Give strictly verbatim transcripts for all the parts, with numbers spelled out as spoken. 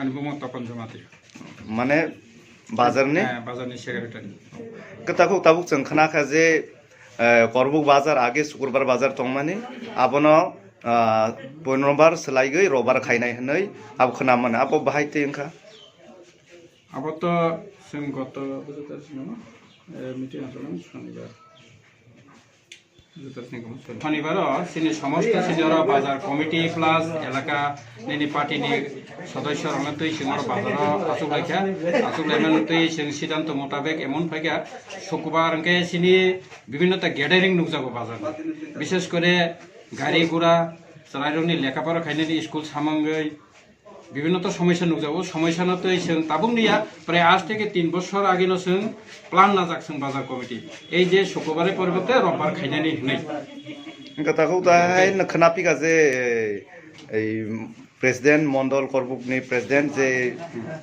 Ani bumung Topon Jamatia. Mane bazarni? Eh, bazarni secretary. Kwtakhuk tabuk chwng khna kha je, eh, Korbuk bazar age Sukurbar bazar tongmani, abono, ah, ponobar swlaigwi Robar khainai hwnwi abo khna mano. Abo bahai twi wngkha? Abo to chwng goto, eh, meeting achalo Shonibar. Shonibaro chini somosto senior bazar committee plus elaka nini party ni sodosyo rokno twi chwng oro bazaro achuk laikha, achuk laimani twi chwng siddhanto motabek emon phaikha, Sukubar hwnkhe chini bibhinno ta gathering nukjago bazar, bishes kore gari gura chwrairokni lekha pora khainani school samangwi, bibhinno to somosya nukjago, somosya no twi chwng tabuk niya, prai aaj theke tin bosor age no chwng plan najak chwng bazar committee. Ei je Sukubare poriborte Robbar khainani hwnwi. Wngkha takhuk ta hai no khna phika je, ei president, mondol korbuk ni president je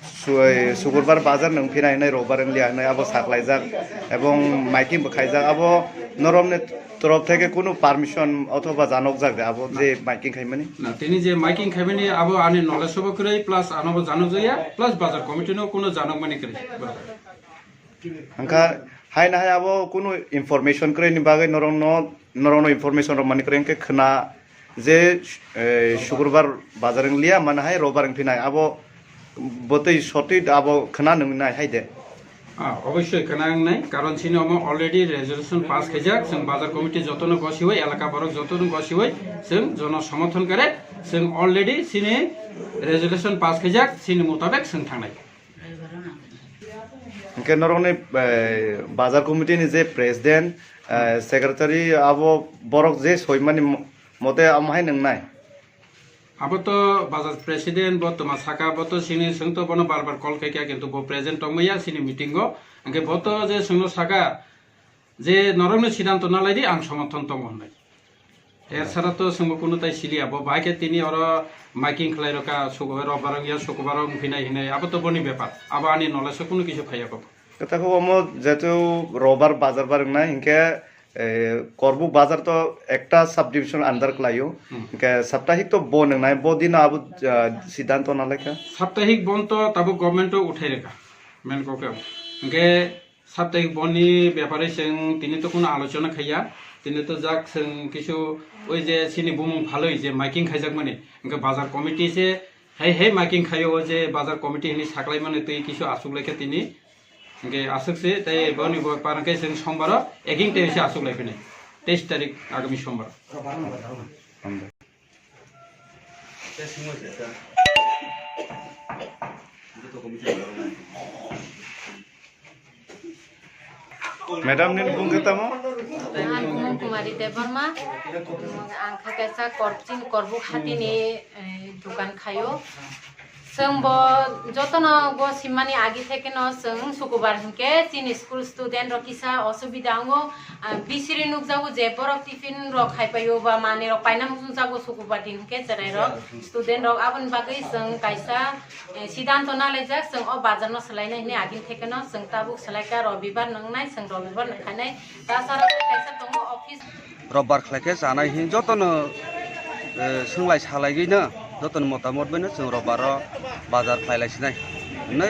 su-, ei Sukurbar bazar nung phina hinwi Robbar wng liya hinwi abo saklaijak ebong miking bo khaijak abo noromni Torop theke kunu permission othoba janokjak de abo je miking khaimani? Na, tini je miking khaimani abo ani knowledge obo kwrwi, plus anobo janokjakya, plus bazar committee no kunu janokmani kwrwi. Hwnkha hai na hai abo kunu information kwrwi ni bagwi norokno, norokno information rwmani kwrwi hwnkhe khwna je, eh, Sukurbar bazar wng liya, mane hai Robar wng phinai abo bwtwi sotwi abo khwna nung nai hai de. Ah, obossoi khwna wngnai, karon chini omo already resolution pass khaijak, chwng bazar committee jotono gosiwi, elaka borok jotono gosiwi, chwng jono somothon kare, chwng already chini resolution pass khaijak, chini mutabek chwng thangnai. Hwnkhe norokni, eh, bazar committee ni je president, eh, secretary abo borok je soimani mo-, mote amo hai nwngnai? Abo to bazar president bo twma saka, bo to chini chwng to bono bar bar call khaikha, kintu bo present tongmaya chini meeting o. Hwnkhe bo to je chwngno saka je norokno siddhanto nalaidi, ang somothon tongo hwnwi. Er sara to chwngbo kunu tai siliya, bo bai khe tini oro miking khlai rokha, Robar wngya, Sukubar wng phinai hinwi, abo to boni bepar, abo ani knowledge o kunu kisu phaiya kok. Kwtakhuk omo jetu Robar bazar bar wngnai hinkhe, eh, Korbuk bazar to ekta sub division under khlaio. Hmm. Hinkhe saptahik to bo nwngnai, bo dino abo, ah, siddhanto nalaikha. Saptahik bon to tabuk government o uthai rwkha, main kok o. Hinkhe saptahik bon ni bepare chwng tini to kunu alochona khaiya, tini to jak chwng kisu oi je chini bumung phalwi je miking khaijakmani, hinkhe bazar committee se hai hai miking khaio, o je bazar committee hinwi saklaimani twi kisu achuk laikha tini. Hingke aswk se, tei boni bo parang khe chwng sombar o eking tei se aswk lai phinai, teis tarik agami sombar. Madam, nini bung khe tamo? Ang Kumar Kumari Debbarma. Ang kha kaisa Korchin Korbuk hatini, eh, dukan khaio. Chwng bo jotono go simani agi theke no chwng Sukubar hinkhe chini school student rok kisa osubida wngo, ah, bisiri nukjago je borok tiffin rok khai paio ba manwi rok paina nukjago Sukubar din hinkhe chwrai rok student rok aboni bagwi chwng kaisa, eh, siddhanto nalaijak chwng o bazar no swlainai hinwi agi theke no chwng tabuk swlaikha Robibar nwngnai chwng Robibar nungkhainai tasara kaisa tongo office. Robbar khlai khe chanai hin jotono, eh, swnglai salaigwino jotoni motamot baino chwng Robbar o bazar khlai lai sinai hinwi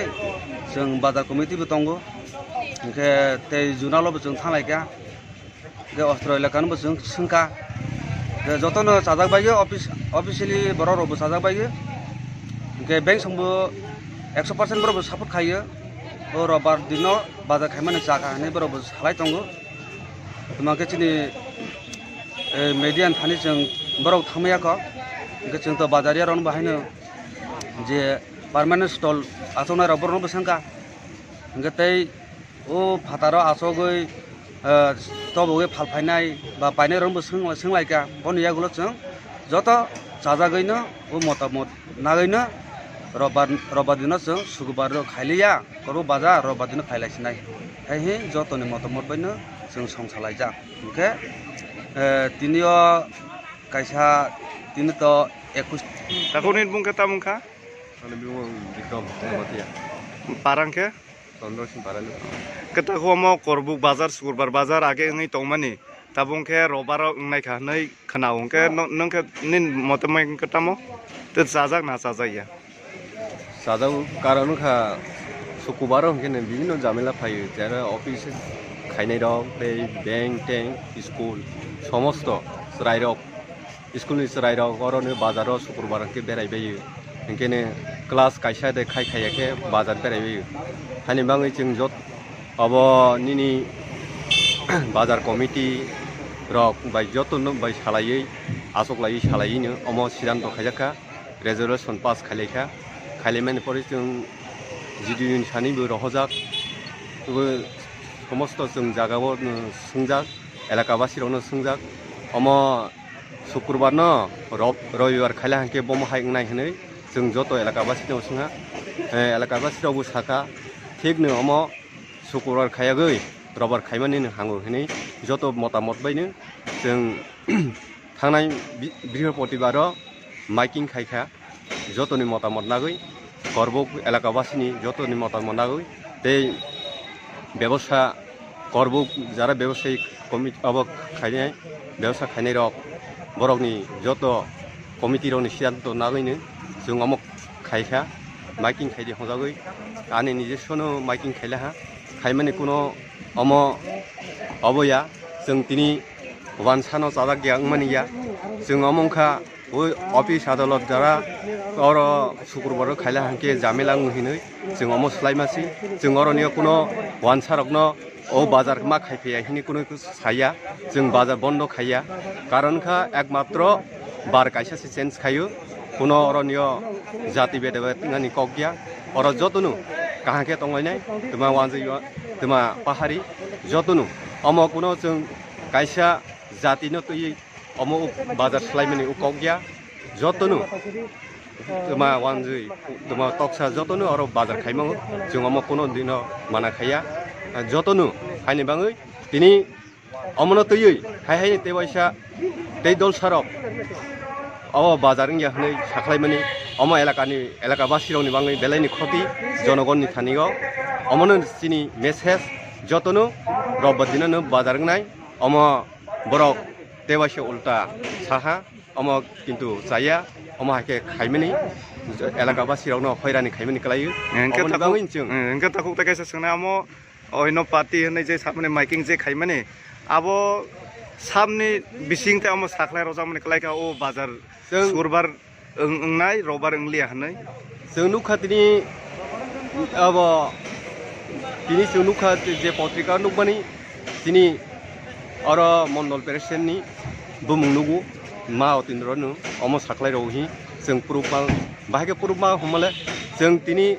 chwng bazar committee bo tongo, hinkhe tei junalo bo chwng thanglai kha, hinkhe otro elakano bo chwng swngkha, hinkhe jotono chajak baigwi office, officially borok rokbo chajak baigwi, hinkhe beng songbo ekso percent borokbo support khaio, o Robbar dino bazar khaimani chakha hinwi borokbo salai tongo. Tamo khe chini, eh, media ni thani chwng borok thangmaya kho. Hwnkhe chwng to bazaria rok no bo haino je permanent stall achuknai rok borok no bwsang kha. Hwnkhe tei o phataro achugwi, eh, tobogwi phal phainai ba painai rok no bo swng, swng lai kha. Boni yagulo chwng joto chajagwino o motamot nagwino Robbar, Robbar dino chwng Sukubar rok khailiya. Korbo bazar Robbar dino khailai sinai. Hai hi jotoni motamot baino chwng song salaijak. Hwnkhe Eh, tini o kaisa, tini to ekus. Takhuk nini bumung khe tamo wngkha? Ani bumung Bikram Jamatia. Parang khe? Chandra Singh Parani. Khe takhuk omo Korbuk bazar, Sukurbar bazar age wngwi tongmani. Tabuk khe robar o wngnai kha hwnwi khna-o. Hwnkhe no-, nwng khe nini mote mai wngkhe tamo? Tei chajak na chajak ya? Sajao, karon wngkha Sukubar o hwnkhe bibinno jamela phaio, jera office khainai rok tei bank tei school somosto chwrai rok, school ni chwrai rok oro ni bazar o Sukurbar hwnkhe berai baio, hwnkhe class kaisa de khai khaiya khe bazar berai baio. Hani bagwi chwng jot-, obo nini bazar committee rok bai joto no bai salaiwi, achuk laiwi salaiwi no omo siddhanto khaijak kha. Resolution pass khailaikha, khailaimani pore chwng G D U ni sani bo rohorjak, bo somosto chwng jagao, mm, swngjak, elaka basi rokno swngjak, omo Sukurbar no Rob-, Robibar khaila hwnkhe bomo hai wngnai hwnwi chwng joto elaka basi no swngha, eh, elaka basi rok bo sakha, thik no omo Sukurbar khayagwi Robar khaimani no hango hwnwi joto motamot bai no chwng thangnai bi-, Brihospotibaro miking khaikha, jotoni motamot nagwi, Korbuk elakabasini jotoni motamot nagwi, tei bebosa Korbuk jara bebosayi committee abo khainai, bebosa khainai rok, borokni joto committee rokni siddhanto nagwino chwng omo khaikha, miking khaidi hwnjagwi, ani nijesono miking khailaha, khaimani kuno omo obo ya, chwng tini wansano chajak ya wngmani ya, chwng omo wngkha o office adalot jara oro Sukurbar o khaila hwnkhe jamela wng hinwi chwng omo swlaima si, chwng oroni o kuno wansarokno o bazar ma khai phaiya hini kuno saya, chwng bazar bondo khaiya, karon kha ekmatro bar kaisa se change khaio, kuno oroni o jati beda beda wngnani kok ya, oro jotono kaham khe tonglainai, twma wanjwi, twma pahari, jotono omo kuno chwng kaisa jati no twi omo uk bazar swlaimani uk kok ya, jotono twma wanjwi, twma toksa jotono oro bazar khaima chwng omo kuno dino mana khaiya, jotono haini bagwi tini omono twiwi hai hai tei waisa tei dolsarok obo bazar wngya hwnwi sakhlaimani omo elakani elakabasirokni bagwi belaini khoti jonogonni thani o omono chini message jotono Robbar dinono bazar wngnai omo borok tei waisa ulta saha omo kintu chaya omo hai khe khaimani elakabasirokno hoirani khaimani kwlaio. Hwnkhe oboni takhuk, bagwi chwng hwnkhe takhuk tei kaisa swngnai omo. Oino party hwnwi je sakmani miking je khaimani, abo samni bising tei omo sakhlai rwjakmani kwlai kha o bazar chwng Sukurbar wng-, wngnai, Robar wngliya hwnwi. Chwng nukha tini abo tini chwng nukha je potrika nukmani tini oro Mondol President ni bumung nugo ma otindro no omo sakhlai rw hi chwng proof ma bahai khe proof ma hwnmale chwng tini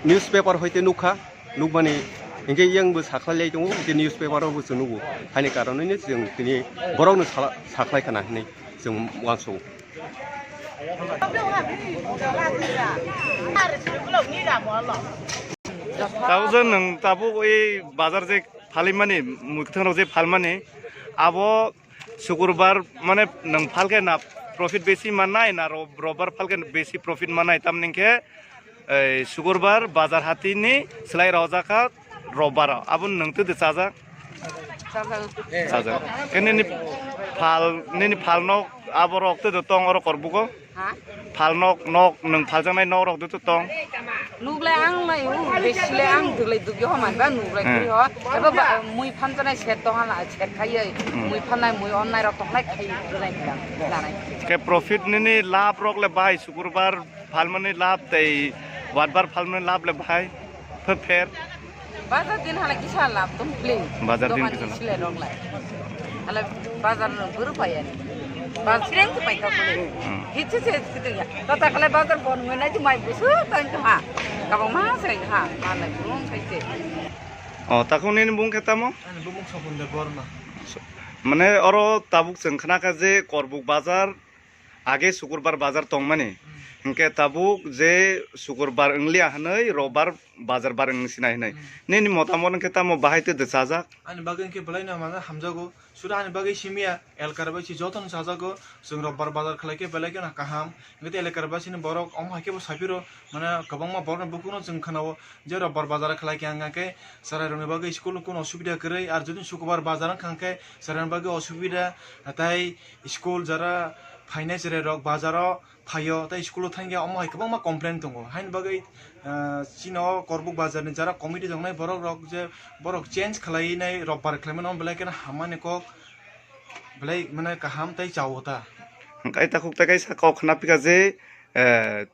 newspaper hoite nukha. Nukmani hinkhe yang bo sakhlai lai tongo, hinkhe newspaper o bo chwng nugo. Haini karon hwnwi chwng tini borokno sala-, sakhlai khna hwnwi chwng uansukgo. Tabuk je nwng tabuk ui bazar je phalimani, mwkhwtwng rok je phalmani, abo Sukurbar mane nwng phalkhe na profit besi mannai na ro-, Robbar phalkhe besi profit mannai, tamni hinkhe ei Sukurbar bazar hatini swlai rwjakha Robbar o. Aboni nwng twi chajak? Chajak. Chajak. Khe nini phal, nini phal nok abo rok twi tong oro Korbugo? Ha? Phal nok, nok nwng phaljaknai nok rok twi tong? Nuklai ang nai u, besi le ang duklai dugyo ho man ba nuklai twi ho. Ebo ba mui phanjanai set to hala set khaiye. Hmm. Mui phanai mui onnai rok tonglai khai duklai duklai. Khe profit nini lab rok le bai Sukurbar phalmani lab tei Watbar phalmani lab le bahai phe-, pher. Bazar din hala kisa lab tong pli. Bazar din kisa lab. Dokan ni sile rok lai. Hala bazar no guru paya ni. Bazar sireng tu pai ka pli. Hmm. Hichi se kitu ya. Tata kala bazar bon ngai nai tu mai busu tan tu ha. Kabang ma se ha. Ma lai bung kai se. O, takhuk nini bung khe tamo? Ani bumung Sopun Debbarma. So, mane oro tabuk chwng khna kha je Korbuk bazar Age Sukurbar bazar tongmani. Hmm. Hwnkhe tabuk je Sukurbar wngliya hwnwi Robar bazar bar wng sinai hwnwi. Hmm. Nini motamot hwnkhe tamo bahai twi de chajak? Ani bagwi hwnkhe belai no mane hamjago. Sura ani bagwi simiya, elkar bai si jotono chajago. Chwng Robar bazar khlai khe belai kheno kaham. Hwnkhe elkar bai sini borok omo hai khe bo saphiro, mane kwbangma borokni bukhukno chwng khnao je Robar bazar khlai khe hwnkha khe chwrairokni bagwi school kunu osubida kwrwi, ar jodi Sukurbar bazar wngkha hwnkhe chwrairokni bagwi osubida, tei school jara phainai chwrairok bazaro phaio, tei school-o thangya, omo hai kwbangma complain tongo. Haini bagwi, ah, chini o Korbuk bazarni jara committee tongnai borok rok je borok change khlai nai, Robar khlaimani, omo belai kheno hammani kok, belai mane kaham tei chao ta. Hwnkhe takhuk tei kaisa kok khna phika je, eh,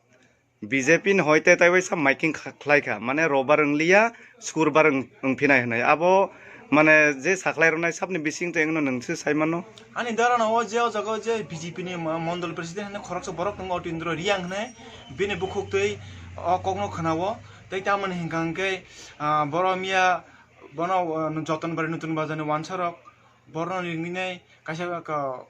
B J P ni hoi tei taiwaisa miking kha-, khlai kha, mane Robar wngliya, Sukurbar wng-, wngphinai hwnwi. Abo mane je sakhlai rwnai sabni bising tei wngno nwng se sai mano. Ani dara no o je o jaga o je B J P ni mo-, mondol president hwnwi khoroksa borok tongo, Otindro Riyang hwnwi, bini bukhuk twi o kokno khwnao. Tei tamoni hwnkha hwnkhe, ah, boro miya bono, ah, Joton Bari Nutun Bazar ni wansarok, borno ringwi nai kaisa ka,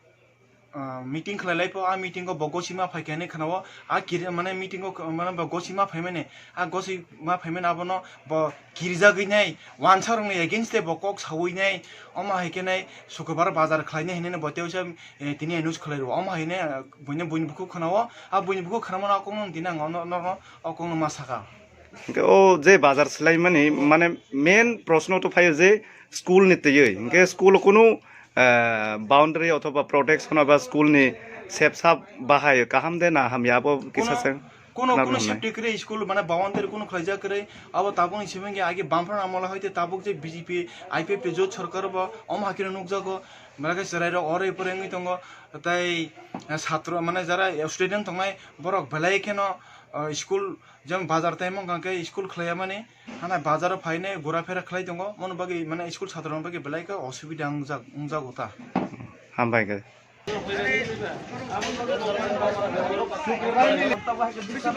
ah, meeting khlai lai pho, a meeting o bo gosima phai khe hinwi khwnao. A kiri mane meeting o k-, mane bo gosima phai mani, a gosima phai mani abono bo kirijagwi nai, wansa rokni against tei bo kok sawi nai, omo hai khe nai Sukurbar bazar khlai nai hinwi bo tei usa, eh, tini announce khlai rwo. Omo hai nai, ah, buini, buini bukhuk khwnao, a buini bukhuk khwnamano a kokno tini ang ono, ono, o kokno ma saka. Hwnkhe o je bazar swlaimani, mane main proshno to phaio je school ni twiwi. Hwnkhe school o kunu, eh, boundary othoba protection ba school ni sepsap bahai kaham de na hamya abo kisa se. Kuno, kuno safety kwrwi school mane boundary kuno khlaijak kwrwi. Abo tabukni simi hwnkhe age bumper amolo hoite tabuk je B J P, I P F T jot sorkar bo omo hakhe nukjago. Mane khe chwrairok oroi poroi wngwi tongo. Tei, eh, satro mane jara student tongnai borok belai kheno, eh, school jemon bazar time wngkha khe school khlaiyamani. Hana bazaro phainai gura phera khlai tongo, moni bagwi mane school satro rok bagwi belai khe osubida wngjak, wngjago ta. Hambai khe.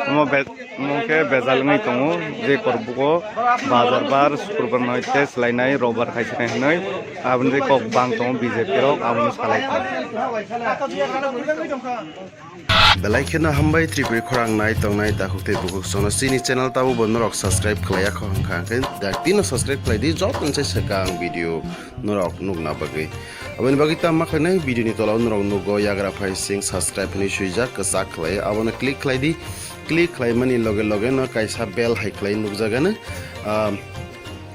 Omo be-, omo khe bejal wngwi tongo, je Korbugo bazar bar, Sukurbar no tei swlainai, Robar khai se hinwi, aboni je kok bang tongo B J P rok, abono salai tongo. Belai kheno hambai Tripuri khorang nai tongnai takhuk tei bukhuk sono chini channel tabo bo norok subscribe khlai ya kho hwnkha hwnkhe dak tino subscribe khlai di, joto ni sai swkang video norok nukna bagwi. Aboni bagwi tamo khlainai video ni tola o norok nugo yagra phai sing subscribe hinwi swijak kwchak khlai abono click khlai di, click khlai mani loge loge no kaisa bell hai khlai nukjagano, ah,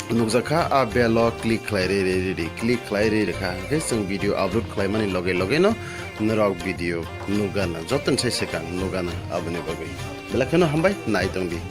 nukjakha, a bell o click khlai rwi rwi rwi rwi, click khlai rwi rwkha, hwnkhe chwng video upload khlaimani loge loge no norok video nukgana, joto ni sai swkang nukgana. Aboni bagwi belai kheno hambai, nai tongdi.